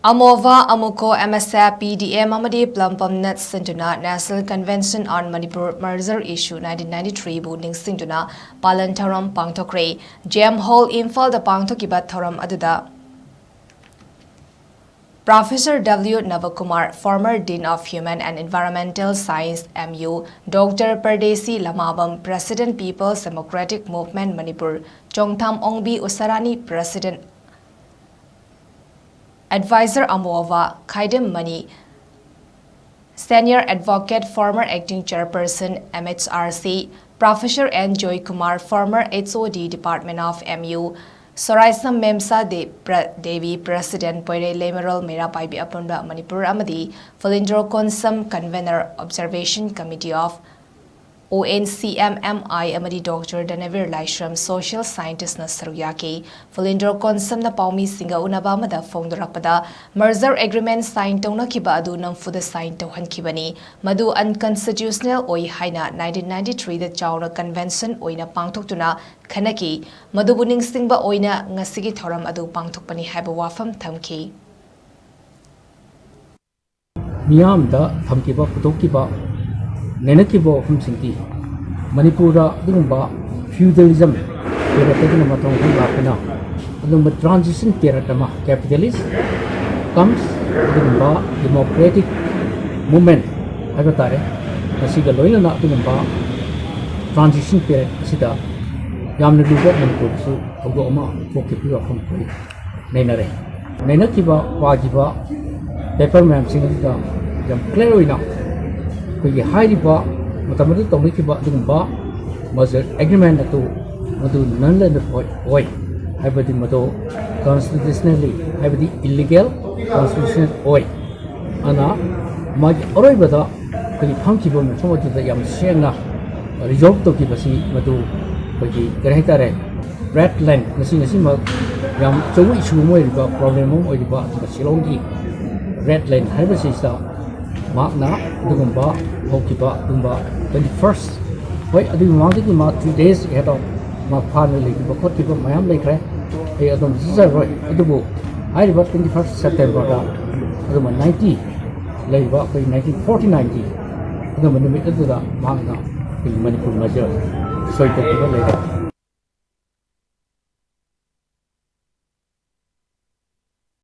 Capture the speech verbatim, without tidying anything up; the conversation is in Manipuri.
ꯑꯃꯣꯚꯥ, ꯑꯃꯨꯀꯣ, ꯑꯦꯝ ꯑꯦꯁ ꯑꯦꯐ, ꯄꯤ ꯗꯤ ꯑꯦꯝ ꯑꯃꯗꯤ ꯄ꯭ꯂꯝꯄꯝ ꯅꯠꯁꯤꯟꯗꯨꯅ National Convention on Manipur Merger Issue nineteen ninety-three ꯕꯨ ꯅꯤꯡꯁꯤꯡꯗꯨꯅ ꯄꯥꯂꯟ ꯊꯧꯔꯝ ꯄꯥꯡꯊꯣꯛꯈ꯭ꯔꯦ꯫ ꯖꯦ ꯑꯦꯝ ꯍꯣꯜ, ꯏꯝꯐꯥꯜꯗ ꯄꯥꯡꯊꯣꯛꯈꯤꯕ ꯊꯧꯔꯝ ꯑꯗꯨꯗ Professor W Navakumar, former Dean of Human and Environmental Science, M U, Doctor Pardesi Lamabam, President, People's Democratic Movement Manipur, Chongtham Ongbi Usarani, President, Advisor Amova Khaidem Mani, Senior Advocate, former Acting Chairperson, M H R C, Professor N Joy Kumar, former H O D Department of M U, Soraisam Memsa De-, Pre-, Devi, President, Poirei Lemarol Meira Paibi Apunba Manipur Amadi, Fulindro Konsam, Convener, Observation Committee of O N C M M I ꯑꯃꯗꯤ Doctor ꯙꯅꯕꯤꯔ ꯂꯥꯏꯁ꯭ꯔꯝ, Social Scientist ꯅ ꯁꯔꯨꯛ ꯌꯥꯈꯤ꯫ ꯐꯨꯂꯤꯟꯗ꯭ꯔꯣ ꯀꯣꯟꯁꯝꯅ ꯄꯥꯎꯃꯤꯁꯤꯡꯒ ꯎꯅꯕ ꯑꯃꯗ ꯐꯣꯡꯗꯣꯔꯛꯄꯗ, Merger Agreement sign ꯇꯧꯅꯈꯤꯕ ꯑꯗꯨ ꯅꯝꯐꯨꯗ sign ꯇꯧꯍꯟꯈꯤꯕꯅꯤ꯫ ꯃꯗꯨ unconstitutional ꯑꯣꯏ ꯍꯥꯏꯅ nineteen ninety-three ꯗ ꯆꯥꯎꯅ convention ꯑꯣꯏꯅ ꯄꯥꯡꯊꯣꯛꯇꯨꯅ ꯈꯟꯅꯈꯤ꯫ ꯃꯗꯨꯕꯨ ꯅꯤꯡꯁꯤꯡꯕ ꯑꯣꯏꯅ ꯉꯁꯤꯒꯤ ꯊꯧꯔꯝ ꯑꯗꯨ ꯄꯥꯡꯊꯣꯛꯄꯅꯤ ꯍꯥꯏꯕ ꯋꯥꯐꯝ ꯊꯝꯈꯤ꯫ ꯃꯤꯌꯥꯝꯗ ꯊꯝꯈꯤꯕ, ꯄꯨꯊꯣꯛꯈꯤꯕ, ꯅꯩꯅꯈꯤꯕ ꯋꯥꯐꯝꯁꯤꯡꯗꯤ ꯃꯅꯤꯄꯨꯔꯗ ꯑꯗꯨꯒꯨꯝꯕ feudalism periodꯇꯒꯤꯅ ꯃꯇꯧ ꯑꯗꯨꯝ ꯂꯥꯛꯇꯨꯅ ꯑꯗꯨꯒꯨꯝꯕ transition period ꯑꯃ, capitalist comes ꯑꯗꯨꯒꯨꯝꯕ democratic movement ꯍꯥꯏꯕ ꯇꯥꯔꯦ, ꯃꯁꯤꯒ ꯂꯣꯏꯅꯅ ꯑꯗꯨꯒꯨꯝꯕ transition period ꯑꯁꯤꯗ ꯌꯥꯝꯅ ꯂꯨꯕ ꯃꯅꯤꯄꯨꯔꯗꯁꯨ ꯊꯧꯗꯣꯛ ꯑꯃ ꯊꯣꯛꯈꯤꯕꯒꯤ ꯋꯥꯐꯝ ꯑꯩꯈꯣꯏ ꯅꯩꯅꯔꯦ꯫ ꯅꯩꯅꯈꯤꯕ, ꯄꯥꯈꯤꯕ paper ꯃꯌꯥꯝꯁꯤꯡ ꯑꯗꯨꯗ ꯌꯥꯝ clear ꯑꯣꯏꯅ ꯑꯩꯈꯣꯏꯒꯤ ꯍꯥꯏꯔꯤꯕ ꯃꯇꯝ ꯑꯗꯨꯗ ꯇꯧꯅꯈꯤꯕ ꯑꯗꯨꯒꯨꯝꯕ merger agreement ꯑꯗꯨ ꯃꯗꯨ null and void ꯑꯣꯏ, ꯍꯥꯏꯕꯗꯤ ꯃꯗꯨ constitutionally, ꯍꯥꯏꯕꯗꯤ illegal, constitutional ꯑꯣꯏ꯫ ꯑꯗꯨꯅ ꯃꯥꯒꯤ ꯑꯔꯣꯏꯕꯗ ꯑꯩꯈꯣꯏꯒꯤ ꯐꯝꯈꯤꯕ ꯃꯐꯝ ꯑꯗꯨꯗ ꯌꯥꯝ ꯁꯦꯡꯅ resolve ꯇꯧꯈꯤꯕꯁꯤ ꯃꯗꯨ ꯑꯩꯈꯣꯏꯒꯤ ꯀꯔꯤ ꯍꯥꯏꯇꯥꯔꯦ, red line, ꯉꯁꯤ ꯉꯁꯤꯃꯛ ꯌꯥꯝ ꯑꯆꯧꯕ issue ꯑꯃ ꯑꯣꯏꯔꯤꯕ, problem ꯑꯃ ꯑꯣꯏꯔꯤꯕ, ꯑꯗꯨꯒ ꯁꯤꯂꯣꯡꯒꯤ red line ꯍꯥꯏꯕꯁꯤꯗ ꯃꯍꯥꯛꯅ ꯑꯗꯨꯒꯨꯝꯕ ꯍꯧꯈꯤꯕ ꯑꯗꯨꯒꯨꯝꯕ twenty first, ꯍꯣꯏ, ꯑꯗꯨꯒꯤ ꯃꯃꯥꯡꯗꯒꯤ ꯃꯥ three days ahead of ꯃꯥ ꯐꯥꯅ ꯂꯩꯈꯤꯕ ꯈꯣꯠꯈꯤꯕ ꯃꯌꯥꯝ ꯂꯩꯈ꯭ꯔꯦ꯫ ꯑꯩ ꯑꯗꯨꯝ ꯆꯠꯆꯔꯔꯣꯏ꯫ ꯑꯗꯨꯕꯨ ꯍꯥꯏꯔꯤꯕ twenty first Septemberꯗ ꯑꯗꯨꯝꯕ ninety ꯂꯩꯔꯤꯕ ꯑꯩꯈꯣꯏ nineteen forty nineꯒꯤ ꯑꯗꯨꯝꯕ ꯅꯨꯃꯤꯠ ꯑꯗꯨꯗ ꯃꯍꯥꯛꯅ ꯑꯩꯈꯣꯏꯒꯤ ꯃꯅꯤꯄꯨꯔ ꯃꯦꯖꯔ ꯁꯣꯏ ꯇꯧꯈꯤꯕ ꯂꯩꯔꯦ꯫